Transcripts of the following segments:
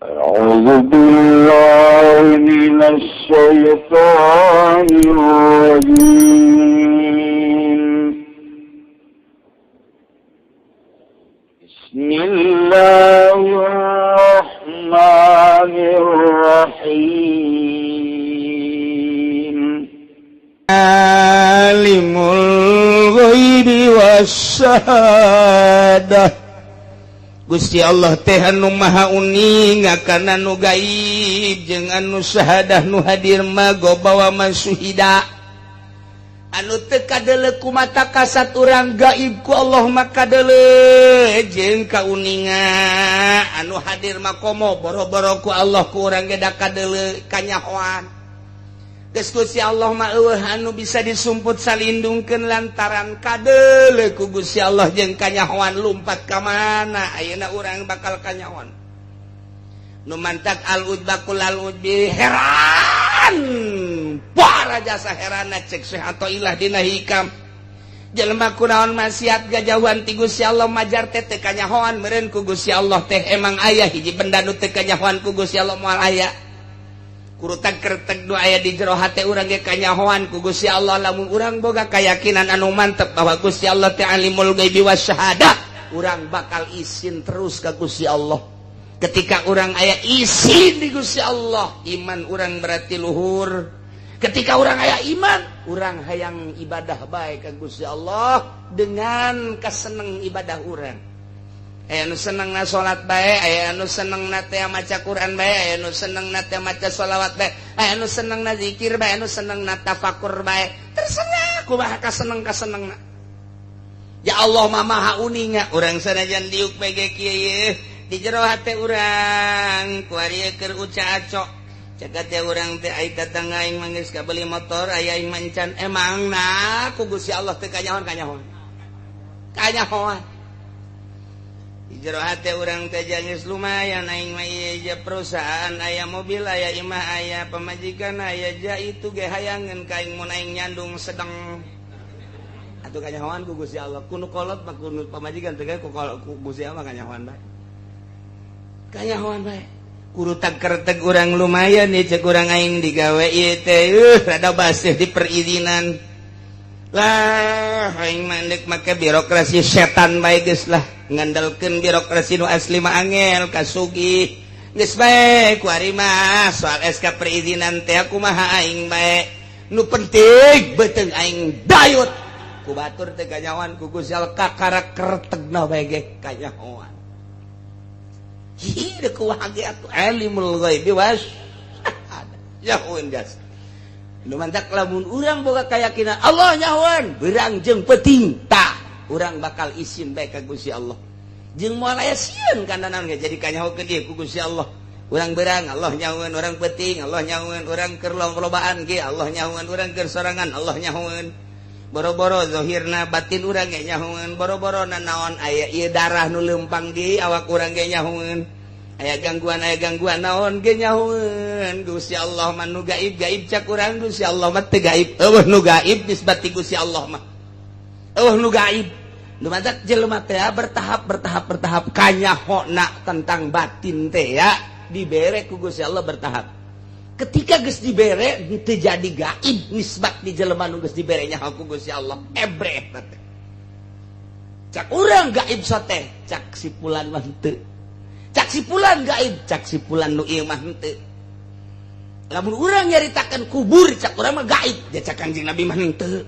أعوذ بالله من الشيطان الرجيم. بسم الله الرحمن الرحيم. عالم الغيب والشهادة. Gusti Allah teh anu maha uning kana nu gaib jeung anu syahadah, nu hadir ma ghoba wa ma syuhida, anu teu kadeuleu ku mata kasat urang gaib ku Allah mah kadeuleu jeung kauninga, anu hadir mah komo boro-boro ku Allah ku urang ge da kadeuleu kanyahoan. Geus Gusti Allah mah euweuh anu bisa disumput salindungkeun lantaran kadeuleu ku Gusti Allah jeung kanyahoan. Lumpat ka mana ayeuna urang bakal kanyahoan? Nu mantak al ujbakul al ujbi heran, para jasa herana. Cek Syekh Athaillah dina Hikam, jelema kunaon maksiat gajauhan ti Gusti Allah, majar teh teu kanyahoan meureun ku Gusti Allah teh. Emang aya hiji benda nu teu kanyahoan ku Gusti Allah? Moal aya. Kurutak kertek nu aya di jero hate urang ge kanyahoan ku Gusti Allah, lamun urang boga keyakinan anu mantep bahwa Gusti Allah teh alimul ghaibi wasyahadah. Urang bakal isin terus ka Gusti Allah. Ketika urang aya isin di Gusti Allah, iman urang berarti luhur. Ketika urang aya iman, urang hayang ibadah baik ke Gusti Allah dengan keseneng ibadah urang. Aya nu seneng na salat bae, aya nu seneng na teh maca Quran bae, aya nu seneng na teh maca sholawat bae, aya nu seneng na zikir bae, anu seneng na tafakur bae, terserah kumaha kaseneng kaseneng na. Ya Allah mah maha uninga. Urang sanajan diuk bae ge kieu, di jero hate urang kuari keur uca acok cagat ya urang teh, ai tetangga aing mah geus kabeli motor, aya aing mancan. Emang na ku Gusti Allah teh kanyahoan? Kanyahoan, kanyahoan. Di jero hate urang teh geus lumayan aing mah ieu perusahaan, aya mobil, aya imah, aya pamajikan, aya ja itu ge hayangeun ka aing mun aing nyandung sedeng atuh. Kanyahoan ku Gusti Allah? Ku nu kolot mah, ku nu pamajikan teh, ku ku Gusti Allah kanyahoan bae, kanyahoan bae. Kurutak kertek urang lumayan nih, cek urang aing digawe ieu teh rada baseuh di perizinan lah, aing mah ndek make birokrasi setan bae geus lah, ngandalkeun birokrasi nu asli mah angel kasugih, geus bae kuari mah soal SK perizinan teh kumaha aing bae, nu penting beuteung aing dayut. Ku batur teh kanyahoan ku Gusti Allah? Kakara kertegna bae ge kanyahoan. Hi, kumaha ge atuh alimul ghaibi was nyahoeun jas. Nu mantak lamun urang boga keyakinan Allah nyahoan beurang jeung peuting, tah urang bakal isin bae ka Gusti Allah jeung moal aya sieun kana naon ge jadi kanyahokeun ieu ku Gusti Allah. Urang beurang Allah nyahoeun, urang peuting Allah nyahoeun, urang keur lobaan ge Allah nyahoeun, urang keur sorangan Allah nyahoeun, boro-boro zahirna, batin urang ge nyahoeun, boro-boro nanaon aya ieu darah nu leumpang di awak urang ge nyahoeun, aya gangguan, aya gangguan naon ge nyahoeun. Gusti Allah mah nu gaib gaib cak urang, Gusti Allah mah teu gaib. Euweuh nu gaib nisbat ti Gusti Allah mah, euweuh nu gaib. Nu mantak jelema teh bertahap, bertahap, bertahap kanyahona tentang batin teh ya dibere ku Gusti Allah bertahap. Ketika geus dibere, teu jadi gaib nisbat di jelema nu geus dibere nyaho ku Gusti Allah. Ebreh teh cak urang gaib sote, cak si pulan mah henteu, cak si pulan gaib, cak si pulan nu ieu mah henteu. Lamun urang nyaritakeun kubur, cak urang mah gaib ya, cak Kanjeng Nabi mah henteu.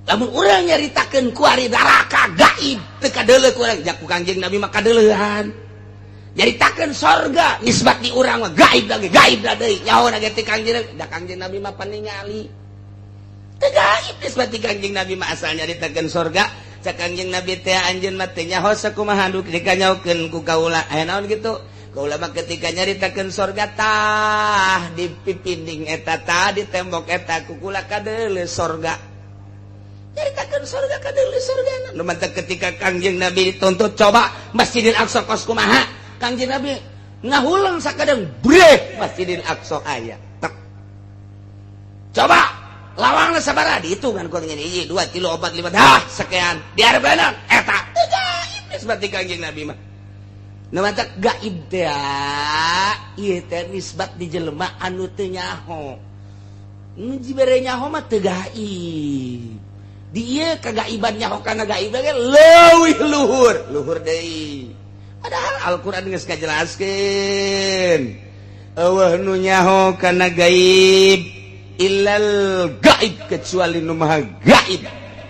Lamun urang nyaritakeun kuari neraka gaib, teu kadeuleu ku urang, jak ku Kanjeng Nabi mah kadeuleuhan. Nyaritakeun sorga nisbat di urang mah gaib lagi, gaib deui, nyaho ge teh Kanjeng, da Kanjeng Nabi mah paningali, teu gaib nisbat di Kanjeng Nabi mah. Asal nyaritakeun sorga, cak Kanjeng Nabi teh anjeun mah teu nyaho sakumaha nu dikanyahokeun ku kaula, aya naon gitu. Kaula mah ketika nyaritakeun sorga, tah di pipinding eta, tah di tembok eta ku kula kadeuleu sorga. Nyaritakeun sorga, kadeuleu sorga. Nu mantak ketika Kanjeng Nabi dituntut, coba Masjidil Aqsa kos kumaha, Kanjeng Nabi ngahulang sakadeng, breh, Masjidil Aqsa aya tek. Coba lawangna sabaraha, dihitungan ku ngene, hiji, dua, tilu, opat, lima, dah sekian, di hareupeun eta teu gaib seperti Kanjeng Nabi mah. Nu matak gaib teh ieu teh nisbat di jelema anu teu nyaho. Nu dibere nyaho mah teu gaib. Di ieu kagaiban nyaho kana gaib ge leuwih luhur, luhur deui. Padahal Al-Qur'an geus ngajelaskeun. Eueuh nu nyaho kana gaib illal gaib, kecuali nu maha gaib.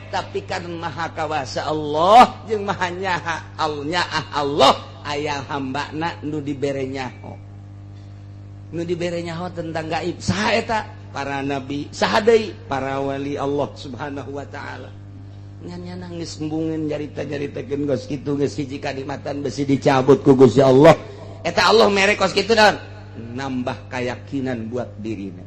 Tapi kan maha kawasa Allah jeung maha nyaha nyaah Allah, aya hambana nu dibere nyaho, nu dibere nyaho tentang gaib. Saha eta? Para nabi. Saha deui? Para wali Allah Subhanahu wa taala. Ngan nyana geus embungeun nyarita-nyaritakeun geus kitu, geus hiji kanikmatan besi dicabut ku Gusti Allah. Eta Allah mere kos kitu naon? Nambah keyakinan buat dirina.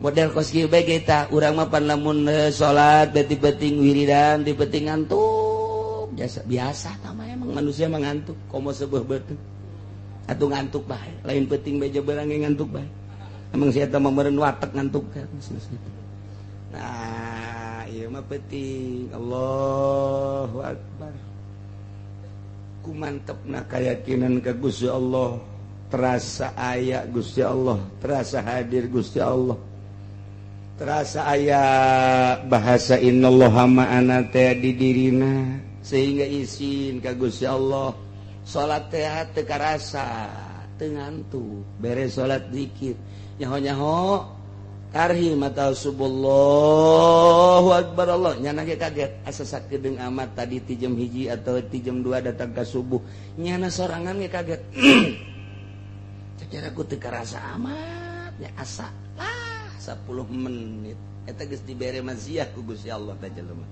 Model kos kieu bae kita urang mah pan lamun salat beti penting wiridan di penting ngantuk biasa biasa. Tama, emang manusia mah ngantuk, komo sebuah beuteung atuh ngantuk bae. Lain penting beja beurang ge ngantuk bae. Emang si eta mah meureun watek ngantuk kan gitu. Nah, ieu mah penting Allahu akbar, ku mantepna keyakinan ka Gusti Allah, terasa aya Gusti Allah, terasa hadir Gusti Allah, terasa aya bahasa innallaha ma'ana teh di dirina, sehingga isin ka Gusti Allah. Salat teh teu karasa, teu ngantuk. Beres salat zikir, nyaho-nyaho tarhim atau suballahu akbar Allah, nyana ge kaget, asa sakedeung amat tadi ti jam 1 atau ti jam 2 datang ka subuh. Nyana sorangan ge kaget, secara ku teu karasa amat ya, asa lah 10 menit. Eta geus dibere maziah ku Gusti Allah teh jelema.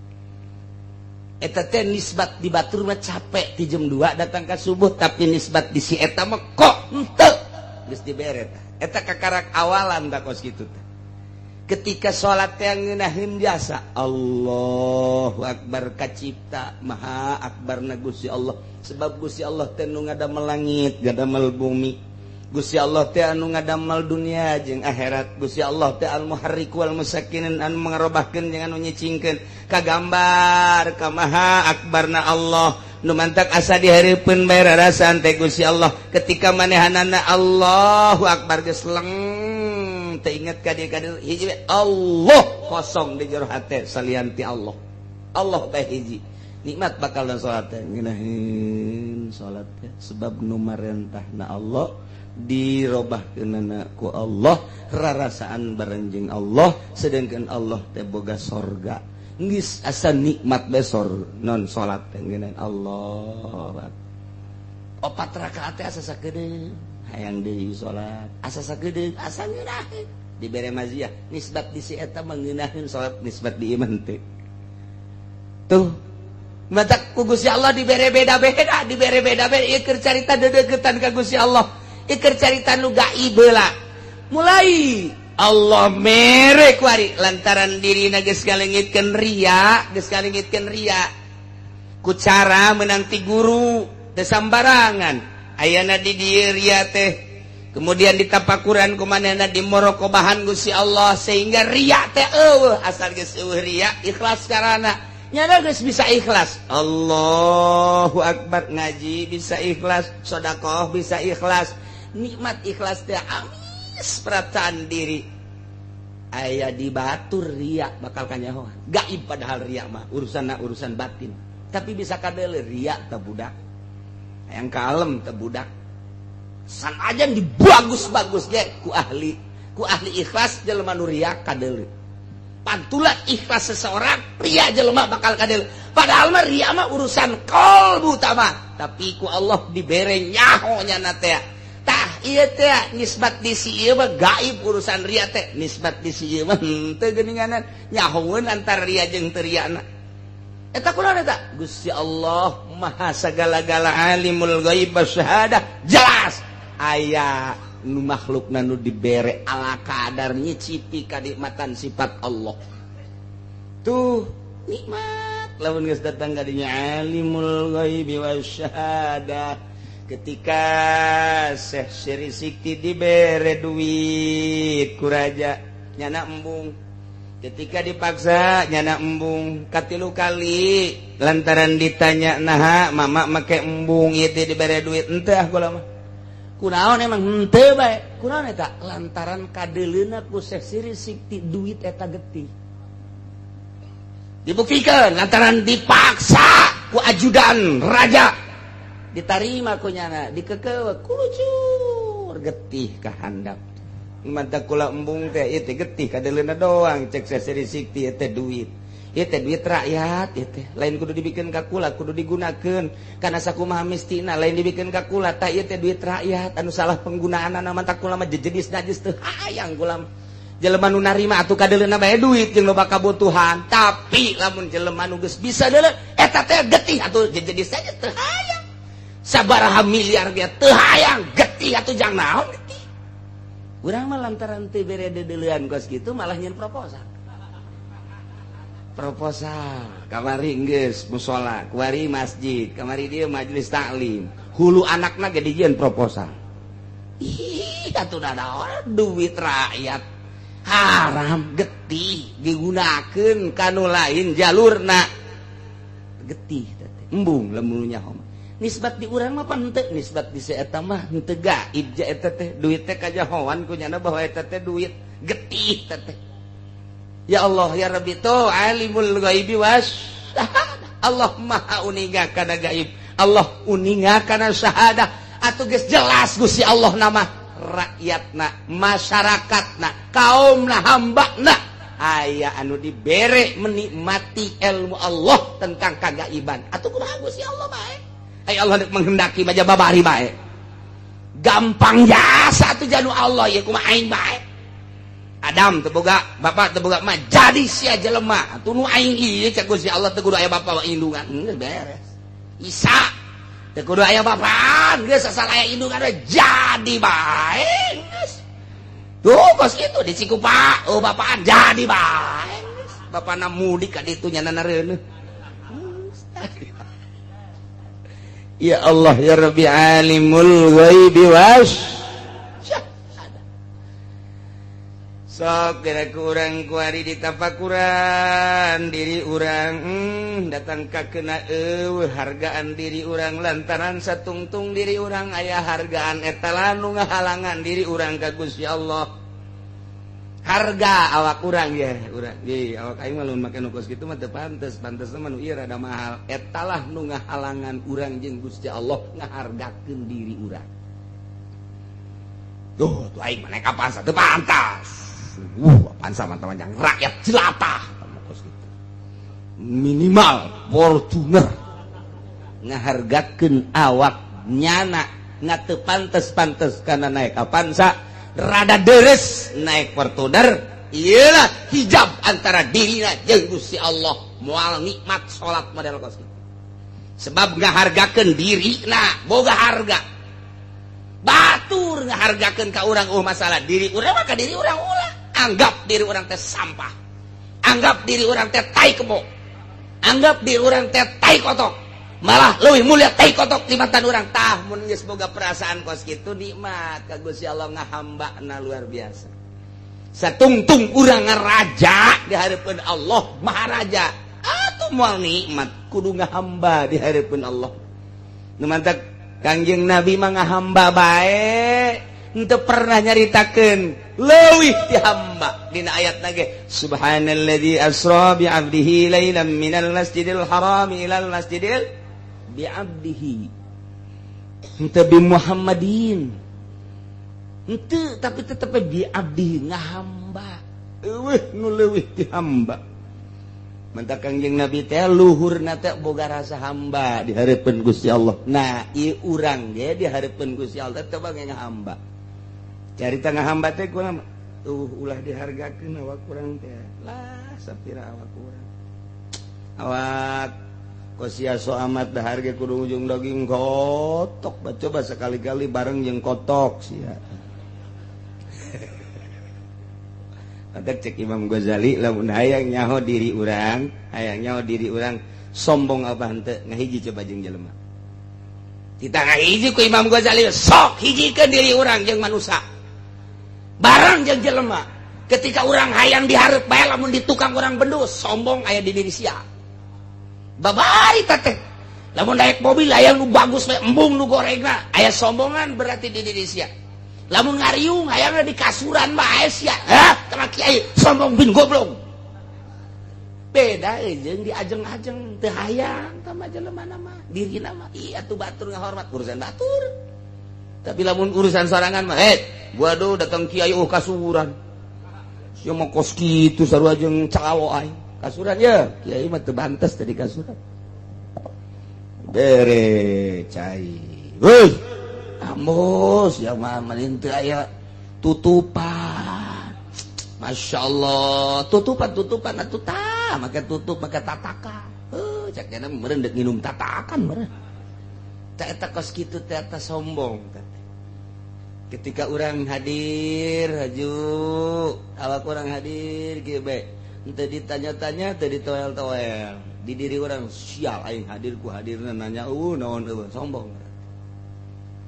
Eta teh nisbat di batur mah capek ti jam 2 datang ka subuh, tapi nisbat di si eta mah kok henteu, geus dibere tah. Eta kakarak awalan tak kos kitu teh. Ketika salat teh ngeunaheun biasa, Allahu akbar, kacipta maha akbarna Gusti Allah, sebab Gusti Allah teh nu ngadamel langit, ngadamel bumi. Gusti Allah teh anu ngadamel dunia jeung akhirat. Gusti Allah teh al muharrik wal musakkinin, anu mangarobahkeun jeung anu nyicingkeun. Kagambar kamaha akbarna Allah. Nu mantak asa dihareupeun bae rarasaan teh Gusti Allah. Ketika manehanana Allahu akbar geus leng, teu inget ka dieu ka dieu, hiji Allah kosong di jero hate salian ti Allah. Allah bae hiji. Nikmat bakal dan salat teh ngeunaheun salat teh, sebab nu marentahna Allah, dirobahkeunana ku Allah, rarasaan bareng jeung Allah, sedangkan Allah teh boga sorga. Geus asa nikmat besor non salat teh ngeunaheun Allah. Opat rakaat teh asa sakedeung, hayang deui salat, asa sakedeung, asa ngeunaheun. Dibere maziah nisbat di si eta mengeunaheun salat, nisbat di iman teh. Tuh, matak ku Gusti Allah dibere beda-beda, dibere beda-beda. Ieu keur carita dedeukeutan ka Gusti Allah, ieu keur carita nu gaib heula. Mulai Allah mere kuari lantaran dirina geus ngalengitkeun ria, geus ngalengitkeun ria ku cara menanti guru teu sambarangan. Ayana di dieu ria teh, kemudian ditapakuran ku manehna, dimorokobahan Gusti Allah sehingga ria teh eueuh. Asal geus eueuh ria, ikhlas karana nyana geus bisa ikhlas. Allahu akbar, ngaji bisa ikhlas, sedekah bisa ikhlas, nikmat ikhlas teh amis perasaan diri. Aya di batur ria bakal kanyahoan gaib, padahal ria mah urusan urusan batin, tapi bisa kadele ria teh budak yang kalem teh budak sanajan dibagus-bagus ge ku ahli ikhlas. Jelema nu ria kadele, pantulan ikhlas seseorang, ria jelema bakal kadele. Padahal mah ria mah urusan kolbu tama, tapi ku Allah dibere nyaho nya teh. Tah, ieu teh nisbat di si ieu mah gaib urusan ria teh, nisbat di si ieu mah henteu geuninganan, nyahoeun antara ria jeung teu riana. Eta kunaon eta? Gusti Allah maha sagala-gala, alimul ghaib wasyahadah. Jelas aya nu makhlukna nu dibere ala kadar nyicipi kanikmatan sifat Allah. Tuh nikmat lamun geus datang ka dinya alimul ghaibi wasyahadah. Ketika Syekh Siri Sikti dibere duit ku raja, nyana embung. Ketika dipaksa nyana embung katilu kali lantaran ditanya, "Naha mama make embung ieu teh dibere duit?" "Henteu ah kula mah." "Kunaon emang?" "Henteu bae." "Kunaon eta?" Lantaran kadeleuna ku Syekh Siri Sikti duit eta getih. Dibuktikan lantaran dipaksa ku ajudan raja, ditarima ku nyana, dikekewe, kulucur getih ka handap. "Mata kula embung teh ieu teh getih kadeleuna doang," cek Syekh Siri Sikti, "ieu teh duit, ieu teh duit rakyat, ieu teh lain kudu dibikeun ka kula, kudu digunakeun kana sakumaha mistina, lain dibikeun ka kula. Tah, ieu teh duit rakyat anu salah penggunaanna, mata kula mah jejedis najis, teu hayang kula." Jelema nu narima atuh kadeleuna bae duit jeung loba kabutuhan, tapi lamun jelema nu geus bisa deuleu eta teh getih atuh jejedis saja, teu hayang. Sabaraha miliar ge teu hayang, getih atuh, jang naon getih? Urang mah lantaran teu bere deudeuleun kos kitu malah nyeun proposal. Proposal kamari geus musola, kuari masjid, kamari dia majelis taklim, hulu anakna ge dijieun proposal. Ih, atuh naon, duit rakyat haram getih digunakeun kanu lain jalurna, getih teh embung lamun nyaho. Nisbat di urang mah pan henteu, nisbat di eta mah henteu gaib ja eta teh duit teh, kajahoan ku nyana bahwa eta teh duit getih teh. Ya Allah ya Rabbi, tuh alimul ghaibi was Allah maha uninga kana gaib, Allah uninga kana syahadah. Atuh geus jelas Gusti Allah nama rakyatna, masyarakatna, kaumna, hambana aya anu dibere menikmati ilmu Allah tentang kagaiban. Atuh kumaha Gusti Allah bae? Ay Allah menghendaki baja babari bae gampang jasa tuh janu Allah ya, kumaha aing bae? Adam teu boga bapak, teu boga mah, jadi sia jelema atuh nu aing ieu, cek Gusti Allah, teu kudu aya bapak indungan, geus beres. Isa teu kudu aya bapak, geus asal aya indungan jadi bae geus. Tuh kos kitu di Cikupa, oh bapaan jadi bae. Bapana mudik ka ditu, nyana reuneuh. Ya Allah ya Rabbi, alimul ghaibi was sok kira kurang kuari ditapakuran diri urang, datang ka kena eueuh hargaan diri urang lantaran satungtung diri urang aya hargaan eta nu ngahalangan diri urang ka Gusti Allah. Harga awak urang ya, urang ye awak aing mah lamun make nu kos kitu mah teu pantes, pantes mah nu ieu rada mahal. Eta lah nu ngahalangan urang jeung Gusti Allah ngahargakeun diri urang. Tuh, tuh aing mah naik Avanza teu pantas. Avanza mah yang rakyat jelata. Gitu. Minimal Fortuner. Ngahargakeun awak nyana nggak teu pantes-pantes karena naik Avanza, rada deres naik Fortuner. Iyalah hijab antara dirina jeung Gusti Allah, moal nikmat salat model kos kitu. Sebab ngahargakeun diri nah boga harga. Batur ngahargakeun ka urang, oh masalah diri urang mah ka diri urang ulah. Anggap diri urang teh sampah, anggap diri urang teh tai kebo, anggap diri urang teh tai kotok, malah leuwih mulia tai kotok tibatan urang. Tah, mun geus boga perasaan kos kitu nikmat ka Gusti Allah, ngahambana luar biasa. Satungtung urang ngaraja di hareupeun Allah Maharaja, atuh moal nikmat, kudu ngahamba di hareupeun Allah. Nu mantak Kangjeng Nabi mah ngahamba bae, henteu pernah nyaritakeun leuwih ti hamba. Dina ayat ge, subhanalladzi asra bi 'abdihi lailan minal masjidil haram ilal masjidil bi 'abdihi, henteu bi Muhammadin, henteu, tapi tetep bi 'abdihi, ngahamba. Eueuh nu leuwih ti hamba. Mantak Kangjeng Nabi teh luhurna teh boga rasa hamba di hareupeun Gusti Allah. Nah, ieu urang ge di hareupeun Gusti Allah teh coba ngahamba. Carita ngahamba teh kurang tuh, ulah dihargakeun awak urang teh lah, sapira awak urang, awak kosia so amat dahar ge kudu ujung daging kotok. Coba sekali-kali bareng jeung kotok sia. Mantak cek Imam Ghazali, lamun hayang nyaho diri urang, hayang nyaho diri urang sombong apa henteu, ngahiji coba jeung jelema. Kita ngahiji ku Imam Ghazali, sok hijikeun diri urang jeung manusia, barang jeung jelema. Ketika orang hayang diharap bae, lamun di tukang orang bendu, sombong aya di diri sia. Babari teh lamun naik mobil hayang nu bagus bae, embung nu gorengna, aya sombongan berarti di diri sia. Lamun ngariung hayangna di kasuran bae sia. Hah, sama kiai sombong bin goblok. Beda jeung diajeng-ajeng teu hayang tah mah jelema mah dirina mah. Iya tuh, batur ngahormat urusan batur. Tapi lamun urusan sorangan mah, eh, waduh, datang kiai, oh, kasuran. Sia mah kos kitu, sarua jeung calo aing. Kasuran ya, kiai mah teu bantes tadi kasuran. Bere cai. Woi, ambos ya mah teu aya tutupan. Masya Allah, tutupan tutupan atuh tah, make tutup, make tataka. Heuh, cek nya meureun deuk nginum tatakan meureun. Tah, eta kos kitu teh, eta sombong teh. Ketika orang hadir haju awak orang hadir kieu bae, henteu ditanya-tanya, teu ditoel-toel, di diri orang, sial aing hadir, ku hadirna nanya eueuh naon eueuh, sombong.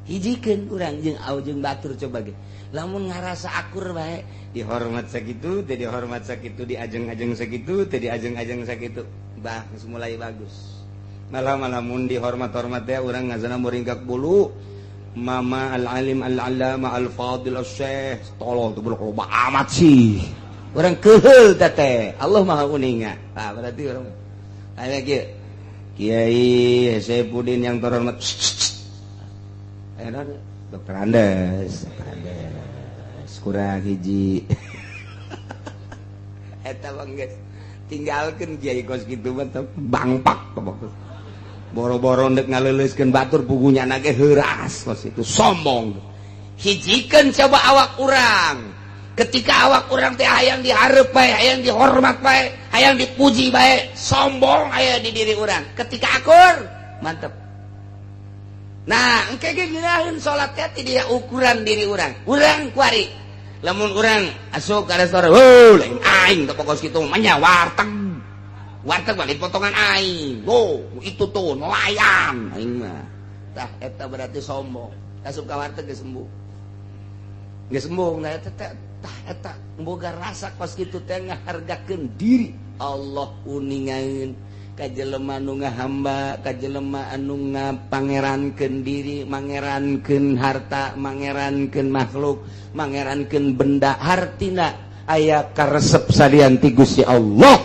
Hijikeun urang jeung au jeung batur coba ge. Lamun ngarasa akur bae, dihormat sakitu teu, dihormat sakitu, diajeng-ajeng sakitu teu, diajeng-ajeng sakitu, bah geus mulai bagus. Malah malah mun dihormat-hormat teh urang ngazana muringkak bulu. Mama al-alim al-allama al-fadil al-syekh, tolong tuh, buluk loba amat sih. Orang keheul teh, Allah Maha uninga. Nah, berarti orang aya kieu, Kiai Saifuddin yang terhormat. Aya Dokter Andes, Dokter Andes kurang hiji. Eta bang geus tinggalkeun kiai kos kitu mah, bangpak. Boro-boro ndek ngaleuleuskeun batur, pugunya ge heuras kos itu sombong. Hijikeun coba awak urang. Ketika awak urang teh hayang dihareup bae, hayang dihormat bae, hayang dipuji bae, sombong aya di diri urang. Ketika akur, mantep. Nah, engke ge ngeunaheun salat teh ti dia ukuran diri urang. Urang kuari lamun urang asup ka restoran, "Heuh, lain aing teh pokos kitu mah nya, warteg warteg balik potongan aing. Oh, itu tuh nelayan aing mah." Tah, eta berarti sombong. Asup ka warteg geus sembuh, geus sembuh. Nah, eta teh, tah eta boga rasa kos kitu teh ngahargakeun diri. Allah uningaeun ka jelema anu ngahamba, ka jelema anu ngapangerankeun diri, mangerankeun harta, mangerankeun makhluk, mangerankeun benda. Hartina aya karesep salian ti Gusti Allah.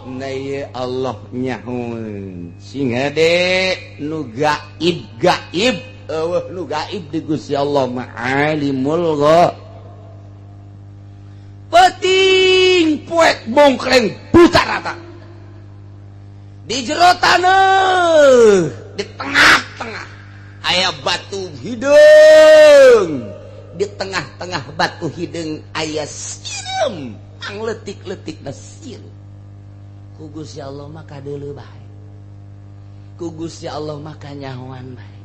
Nah, ieu Allah nyahoeun sing hade nu gaib gaib, eueuh nu gaib di Gusti Allah ma'alimul ghaib. Peting poek bongkleng buta rata di jero taneuh, di tengah-tengah aya batu hideung. Di tengah-tengah batu hideung aya sireum, ang leutik-leutik na sireum. Ku Gusti Allah mah kadeuleu bae, ku Gusti Allah mah kanyahoan bae.